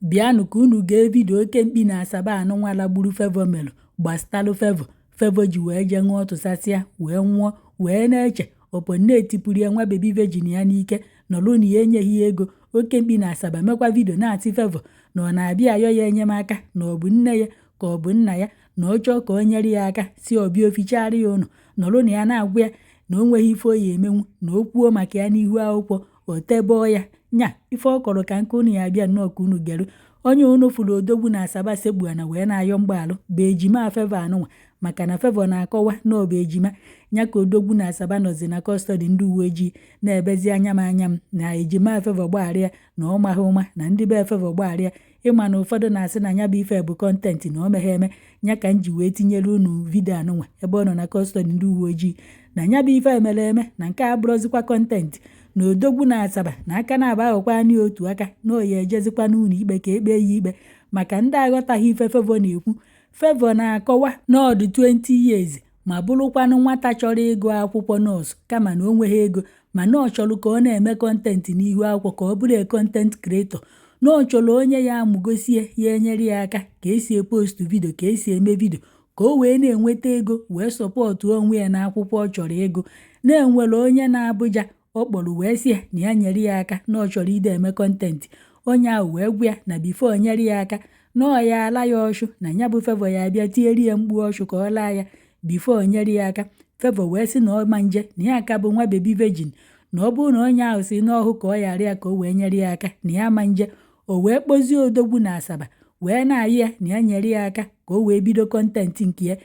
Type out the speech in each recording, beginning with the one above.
Bịanụ ka unu gee video oke mkpi na Asaba anụnwa lagburu Favour melụ gbasatalụ Favour. Favour ji wee jee ṅụọ tụsasịa wee nwụọ, wee na-eche ọpọ na-etipụrụ ya nwa baby virgin ya n'ike nọrụ na ya enyeghị ya ego. Oke mkpi na Asaba mekwa video na-asị Favour na ọ na-abịa ayọ ya enyemaka, na ọ bụ nne ya ka ọ bụ nna ya, na ọ chọọ ka o nyere ya aka, si ọbịa ofichara ya ụlọ, nọrụ na ya na-agwa ya na o nweghị ife o ya emenwu, na o kwuo maka ya n'ihu akwụkwọ o tebọọ ya nya ife ọ kọrọ ka nke unu ya abịa nnọọ ka unu geru. Onye unu fụrụ odogwu na Asaba sekpu ana wee na-ayọ mgbaalụ bụ ejima Favour anụnwa, maka na Favour na-akọwa na ọ bụ ejima ya ka odogwu na Asaba nọzi na custody ndị uwe ojii na-ebezi anya m anya m na ejima Favour gbaghara ya, na ọ maghị ụma, na ndị be Favour gbaghara ya. Ịma na ụfọdụ na-asị na ya bụ ife bụ content, na o meghe eme ya ka m ji wee tinyere unu video anụnwa ebe ọ nọ na custody ndị uwe ojii, na ya bụ ife mere eme, na nke a bụrụzikwa content, na odogwu na Asaba na aka na-aba aghọkwa anyị otu aka na oya ejezikwa n'ụlọ ikpe ka ekpe ya ikpe. Maka ndị aghọtaghị ife Favour na-ekwu, Favour na-akọwa na ọ dị 20 years ma bụrụkwanụ nwata chọrọ ịgụ akwụkwọ nọọsụ, kama na o nweghị ego, mana ọ chọrọ ka ọ na-eme content n'ihu akwụkwọ, ka ọ bụrụ a content creator, na ọ chọrọ onye ya amụgosie ya enyere ya aka ka esi e-post video, ka esi eme video, ka o wee na-enweta ego wee support onwe ya n'akwụkwọ ọ chọrọ ịgụ. Na-enwere onye na Abuja ọ kpọrọ wee sị ya na ya nyere ya aka, na ọ chọrọ ide eme content. Onye ahụ wee gwa ya na before nyere ya aka, na ọ ya ala ya ọchụ, na ya bụ Favour ya abịa tieri ya mkpu ọchụ ka ọ laa ya before nyere ya aka. Favour wee sị na ọ ma nje, na ya aka bụ nwa baby virgin, na ọ bụrụ na onye ahụ si n'ọhụ ka ọ ghara ya ka o wee nyere ya aka, na ya ma nje. O wee kpozie odogwu na Asaba wee na-ayị ya na ya nyere ya aka ka o wee bido content nke ya,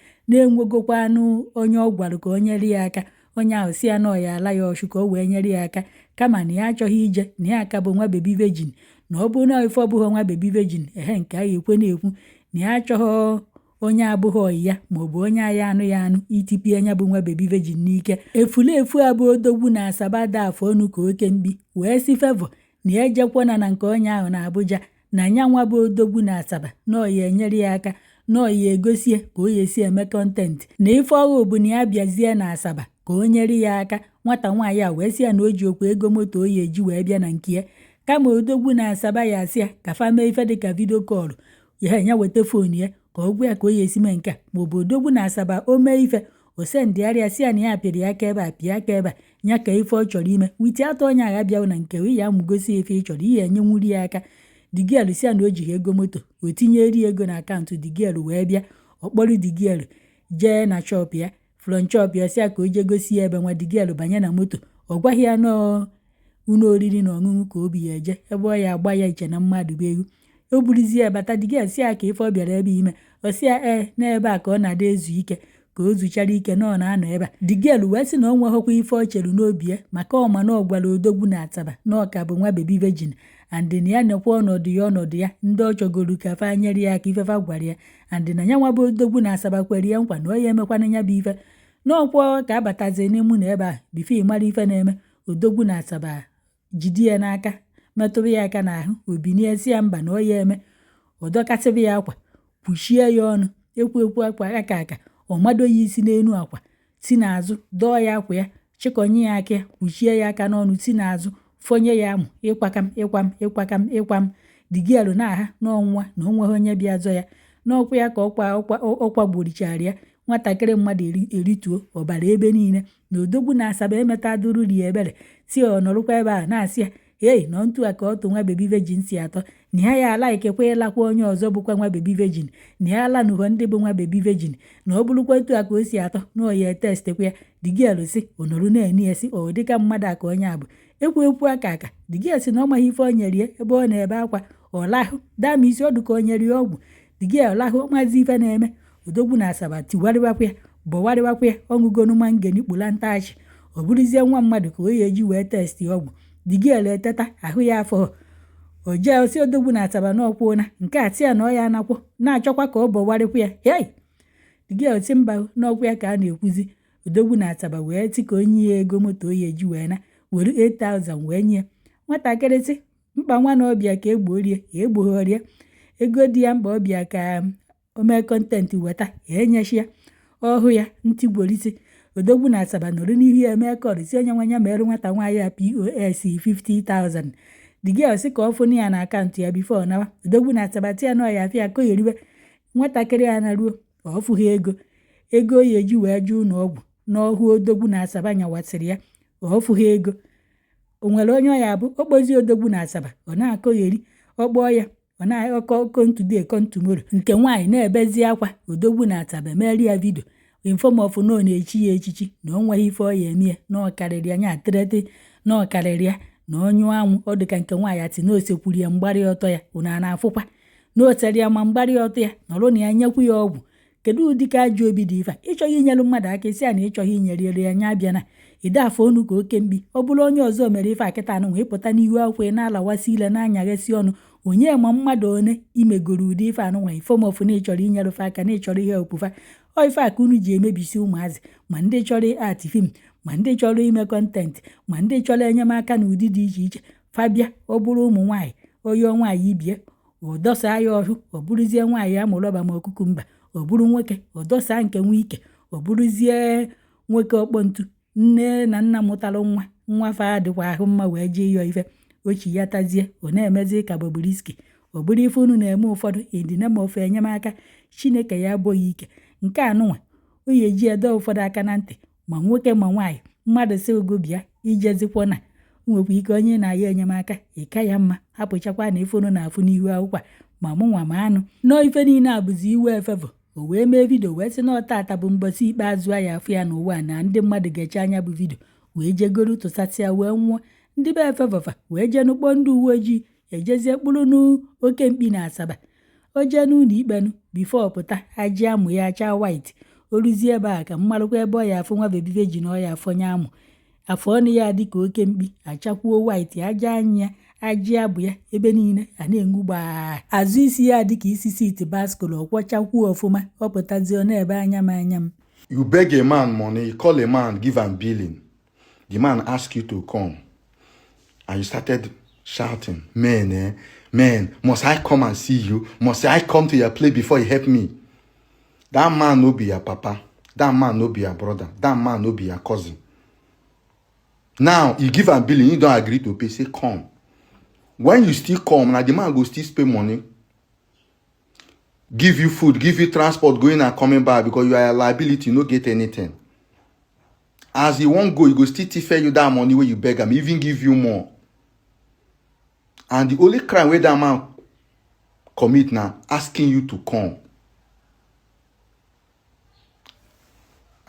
na-enwegokwanụ onye ọ gwara ka o nyere ya aka. Onye ahụ si ya na ọ ya ala ya ọchụ ka o wee nyere ya aka, kama na ya achọghị ije, na ya aka bụ nwa baby virgin, na ọ bụrụ na ife ọ bụghị nwa baby virgin ehe nke a ekwe na-ekwu na ya achọghị onye abụghị ọyị ya maọbụ onye agha anụ ya anụ itipịa ya bụ nwa baby virgin n'ike. Efulefu a bụ odogwu na Asaba da afọ ọnụ ka oke mkpi wee sị Favour na ya ejekwana na nke onye ahụ na Abuja, na nya nwa bụ odogwu na Asaba na ọ ya enyere ya aka, na ọ ya egosie ka o ya esi eme content, na ife ọghụ bụ na ya bịazie na Asaba ka o nyere ya aka. Nwata nwaanyị a wee sị ya na o ji okwa ego moto o ya eji wee bịa na nke ya, kama odogwu na Asaba ya asị ya ka fa mee ife dịka video call ya, ya weta phone ya ka ọ gwa ya ka o ya esi mee nke a, maọbụ odogwu na Asaba o mee ife o sendịgharịa sị ya na ya pịrị aka ebe a, pịa aka ebe a, ya ka ife ọ chọrọ ime witi atọ. Onye agha bịa na nke ya amụgosi ife ị chọrọ ihe enyenwuri ya aka. The girl si ya na o jighị ego moto, o tinyeri ego na account the girl wee bịa. Ọ kpọrọ the girl jee na shop ya. From shop ya, si ya ka o jee gosi ya ebe nwa. The girl banye na moto, ọ gwaghị ya nọọ ụlọ oriri na ọṅụṅụ ka obi ya eje, ebe ọ ya agba ya iche na mmadụ bụ egwu. O buruzie ya bata. The girl si ya ka ife ọ bịara ebe ime. Ọ sị ya ee, n'ebe a ka ọ na-ada ezu ike, ka o zuchara ike na ọ na-anọ ebe a. The girl wee sị na ọ nweghọkwa ife ọ chere n'obi ya, maka ọma na ọ gwara odogwu na Asaba na ọ ka bụ nwa baby virgin and na ya nekwa ọnọdụ ya, ọnọdụ ya ndị ọ chọgoro ka fa nyere ya aka ifefa gwara ya, and na ya nwa bụ odogwu na Asaba kwere ya nkwa na ọ ya emekwana ya bụ ife n'ọkwọ ka abatazi n'ime na ebe a. Before ịmara ife na-eme, odogwu na Asaba jide ya n'aka, metụrụ ya aka n'ahụ, obinie si ya mba, na ọ ya eme. Ọ dọkasịrị ya akwa, kwuchie ya ọnụ, ekwu ekwu akwa aka aka, ọ mado ya isi n'elu akwa, si n'azụ dọọ ya akwa ya, chịkọnye ya aka ya, kwuchie ya aka n'ọnụ, si n'azụ fọnye ya amụ ịkwakam ịkwam ịkwakam ịkwam. The girl na-aha n'ọnwa na o nweghị onye bịa zọ ya n'ọkwa ya ka ọkwa ọkwa ọkwa gborichara ya. Nwatakịrị mmadụ erituo ọbara ebe niile, na odogwu na Asaba emetaduru ya ebere si ọ nọrụkwa ebe a na-asị ya ei nọ ntu a ka ọ tụ nwa baby virgin si atọ, na ya ya ala ikekwe ịlakwa onye ọzọ bụkwa nwa baby virgin, na ya alanụghọ ndị bụ nwa baby virgin, na ọ bụrụkwa etu a ka o si atọ na ọ ya etestikwa ya. The girl si ọ nọrọ na-eni ya si ọ dịka mmadụ a ka onye a bụ ekwu ekwu aka aka. The girl si na ọ maghị ife o nyere ya ebe ọ na-ebe akwa. Ọ lahụ dama isi ọdụ ka o nyere ya ọgwụ. The girl lahụ maazị ife na-eme. Odogwu na Asaba tiwarịwakwa ya, bọwarịwakwa ya, ọṅụgonu mangeni kpụla ntachi, ọ bụrụzie nwa mmadụ ka o ya eji wee test ọgwụ. The girl eteta ahụ ya afọ o jee osi odogwu na Asaba na ọkwụna nke a, sị ya na ọ ya anakwọ na-achọkwa ka ọ bọwarịkwa ya. Hei, the girl si mba, n'ọkwa ya ka a na-ekwuzi. Odogwu na Asaba wee sị ka onye ya ego moto o ya eji wee na were 8000 wee nye nwatakịrị, sị mkpa nwa na ọbịa ka egborie ya egboghorie ego dị ya mkpa, ọbịa ka o mee content weta ya enyechia ọhụ ya ntigworisi. Odogwu na Asaba nọrọ n'ihu ya mee call, si onye nwe ya merụ nwata nwaanyị a POS 50,000. The girl sị ka ọ fụnụ ya na account ya before nawa. Odogwu na Asaba ya na ọya afịa kogheriwe. Nwatakịrị a na-ruo ọ fụghị ego ego ya eji wee jee ụlọ ọgwụ n'ọhụ. Odogwu na Asaba nyawasịrị ya, ọ fụghị ego. O nwere onye ọ ya abụ okpozi Odogwu na Asaba, ọ na-akọgheri, ọ kpọọ ya, ọ na-akọ come today, come tomorrow. Nke nwaanyị na-ebezi akwa. Odogwu na Asaba emeri ya video in form of na ọ na-echi ya echichi, na o nweghị ife ọ ya eme ya, na ọ karịrị ya nya threat, na ọ karịrị ya, na ọnyụ anwụ. Ọ dịka nke nwaanyị atị na osekwuru ya mgbarị ọtọ ya. Unu a na-afụkwa na o tere ya ma mgbarị ọtọ ya nọrọ na ya nyekwu ya ọgwụ. Kedu ụdị ka ajọ obi dị ife a? Ịchọghị inyelu mmadụ aka, isi a na ịchọghị inyere ya nya abịa na ide afọ onu ka oke mkpi. Ọ bụrụ onye ọzọ mere ife a kịta anụ wee pụta n'ihu akwụkwọ, ị na-alawasị ile, na-anyaghasị ọnụ onye ma mmadụ one imegoro ụdị ife anụnwa in form of na ịchọrọ inyere aka, na ịchọrọ ihe opufa. Ọ ife a ka unu ji emebisi ụmụazị, ma ndị chọrọ act film, ma ndị chọrọ ime content, ma ndị chọrọ enyemaka n'ụdị dị iche iche. Fabia, ọ bụrụ ụmụ nwaanyị, onye nwaanyị ibie, ọ dọsaa ya ọhụ, ọ bụrụzie nwaanyị amụrọba ma ọkụkụ mba. Ọ bụrụ nwoke, ọ dọsaa nke nwa ike, ọ bụrụzie nwoke ọkpọ ntu. Nne na nna mụtara nwa nwa fa dịkwa ahụ mma wee jee ịyọ ife ochi ya tazie, ọ na-emezi ka Bobrisky. Ọ bụrụ ife unu na-eme ụfọdụ in the name of enyemaka, Chineke ya abụghị ike nke anụnwa o ya eji edo ụfọdụ aka na ntị, ma nwoke ma nwaanyị. Mmadụ sị ogo bịa ijezikwa na nwekwa ike onye na-aya enyemaka ịka ya mma, hapụchakwa na ife unu na-afụ n'ihu akwụkwọ a, ma mụnwa ma anụ nọọ. Ife niile a bụzi iwe Favour. O wee mee video wee sị na ọtata bụ mbọsị ikpeazụ a ya afụ ya n'ụwa, na ndị mmadụ ga-eche anya bụ video wee jegoro tụsasịa wee nwụọ. Ndị be Favour fa wee jee nụkpọ ndị uwe ojii, ejezie kpụrụ n'oke mkpi na Asaba. O jee n'ụlọ ikpenụ, before pụta, ajị amụ ya chaa white. O ruzie ebe a ka mmalụkwa ebe ọ ya afụ nwa baby virgin, ọ ya afọnye amụ afọ ọnụ ya dị ka oke mkpi achakwuo white, aja anya ya, ajị abụ ya ebe niile a na-enwu gbaa, azụ isi ya dị ka isi seat bicycle, ọkwọchakwuo ọfụma. Ọ pụtazie, ọ na-ebe anya m anya m. You beg a man money, you call a man, give am billing. The man ask you to come. And you started shouting, "Man, eh, man, must I come and see you? Must I come to your place before you help me?" That man no be your papa. That man no be your brother. That man no be your cousin. Now, you give am billing, you don't agree to pay, say come. When you still come, now the man go still spend money, give you food, give you transport going and coming back, because you are a liability, you no get anything. As you wan go, you go still thief you that money wey you beg am, even give you more. And the only crime wey that man commit na asking you to come.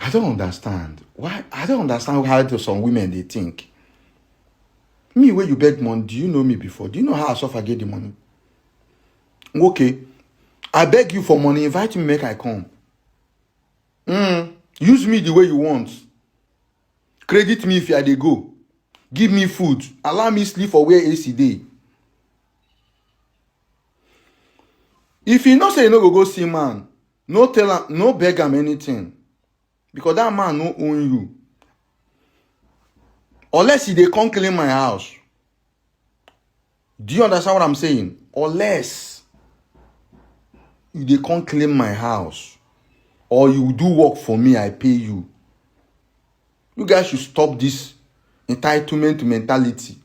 I don't understand. Why? I don't understand how some women dey think. Me wey you beg money, do you know me before? Do you know how I suffer get the money? Okay, I beg you for money, invite me make I come. Use me the way you want. Credit me if I dey go. Give me food. Allow me sleep for where AC dey. If you know say you no go go see man, no tell am, no beg am anything. Because that man no own you. Unless he dey come clean my house. Do you understand what I'm saying? Unless you dey come clean my house, or you do work for me, I pay you. You guys should stop this entitlement mentality.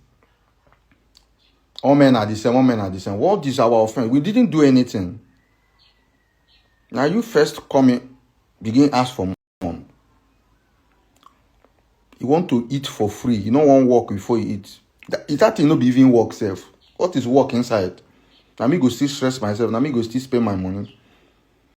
All men are the same, all men are the same. What is our offense? We didn't do anything. Now you first come in, begin ask for money. You want to eat for free. You don't want work before you eat. That thing no be even work self. What is work inside? Now me go still stress myself. Now me go still spend my money.